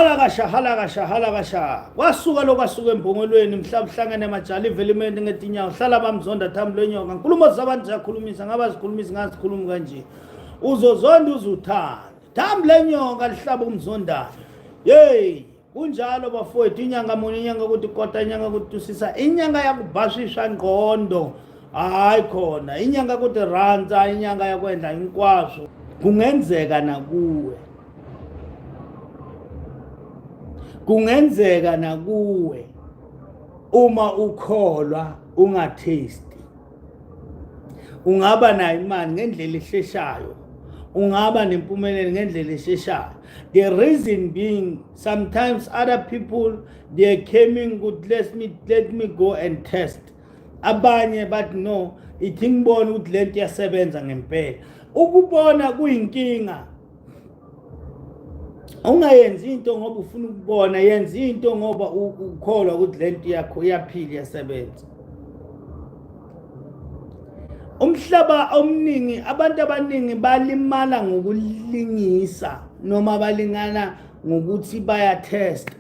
Halakasha halakasha halakasha kwasuka lokwasuka embongolweni mhla buhlangene majali ivelimenti ngetinyawo hlala bamzonda thambo lwenyoka nkulumo zabantu ziyakhulumisa ngaba zikhulumisa ngazikhulumi kanje uzozonda uzuthanda thambo lenyoka lihlaba umzondana yeyi Kunjalo bafowethu, inyanga muni, inyanga ukuthi kota, inyanga kutusisa, inyanga yakubhaswiswa ngqondo. Hayi khona, inyanga kuti rhandza, inyanga yakwendla hinkwaswo. Kungenzeka nakuwe. Kungenzeka nakuwe uma ukholwa ungathesti. Ungaba nayo imali ngendlela esheshayo. Ungaba nempumelelo ngendlela esheshayo. The reason being sometimes other people they are coming ukuthi let me go and test. Abanye bathi no, ithi ngibone ukuthi lento iyasebenza ngempela. Ukubona kuyinkinga. Ungayenzi into ngoba ufuna ukubona, yenza into ngoba ukholwa ukuthi lento yakho iyaphila iyasebenza. Umhlaba omningi abantu abaningi balimala ngokulingisa noma balingana ngokuthi bayathesta.